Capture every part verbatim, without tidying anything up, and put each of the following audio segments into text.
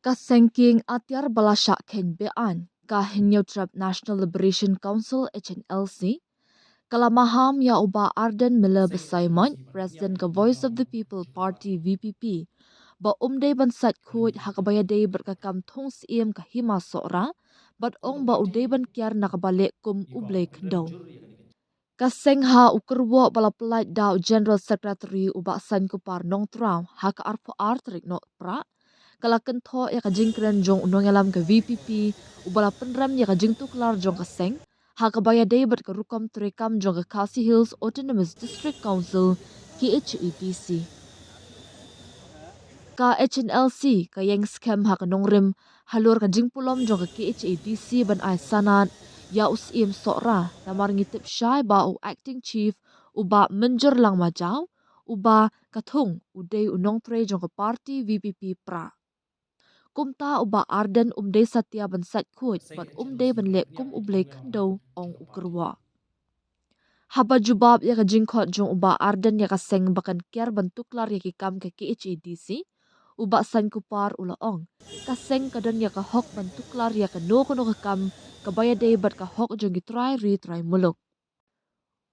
Ka seng kieng atiar ba la shah kheiñ beaiñ, ka Hynñiewtrep National Liberation Council, H N L C, ka la maham ïa u Bah Ardent Miller Basaiawmoit, President ka Voice of the People Party, V P P, ba um dei ban sait khuid ha kaba ïadei bad ka kam thung syiem ka Hima Sohra, bad ong ba u dei ban kiar na kaba leh kum u Blei khyndew. Ka seng ha u kyrwoh ba la pyllait da u General Secretary u Bah Saiñkupar Nongtraw ha ka arphew ar tarik Nohprah, ka la kynthoh ïa ka jingkren jong u nongïalam ka V P P, uba la pynrem ïa ka jingtuklar jong ka seng ha kaba ïadei bad ka rukom treikam jong ka Khasi Hills Autonomous District Council, K H A D C. Ka H N L C ka ïeng skhem ha ka nongrim halor ka jingpulom jong ka K H A D C ban ai sanad ïa u Syiem Sohra, namar ngi tip shai ba u Acting Chief, u Bah Mynjur Langmajaw, uba ka thung u dei u nongtrei jong ka party V P P Prah. Kumta u Bah Ardent um dei satia ban sait khuid bad um dei ban leh kum u Blei khyndew, ong u kyrwoh. Haba jubab ïa ka jingkhot jong u Bah Ardent ïa ka seng ba kan kiar ban tuklar ïa ki kam ka K H A D C, u Bah Saiñkupar u la ong, ka seng ka don ïa ka hok ban tuklar ïa kano kano ka kam kaba ïadei bad ka hok jong ki trai ri trai muluk.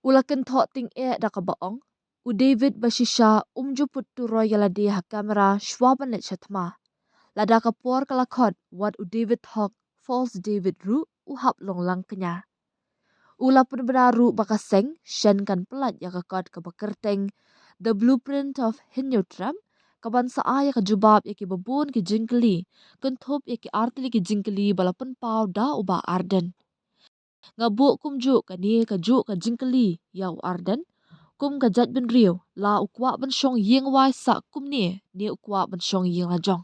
U la kynthoh tyngeh da kaba ong, u David bashisha um ju put turoi ïa lade ha kamera shuwa ban leit sha thma. Lada ka por ka la khot, wat u David Hawk, false David ruh u hap long lang kñia. U la pynbna ruh ba ka seng shen kan pyllait ïa ka kot kaba kyrteng The Blueprint of Hynñiewtrep, kaban sa ai ïa ka jubab ïa kiba bun ki jingkylli, kynthup ïa ki artylli ki jingkylli ba la pynpaw da u Bah Ardent. Nga buh kumjuh kane kajuh ka jingkylli ïa u Ardent, kum ka jaitbynriew, la u kwah ban shong ïing wai sah kumne ne u kwah ban shong ïing lajong.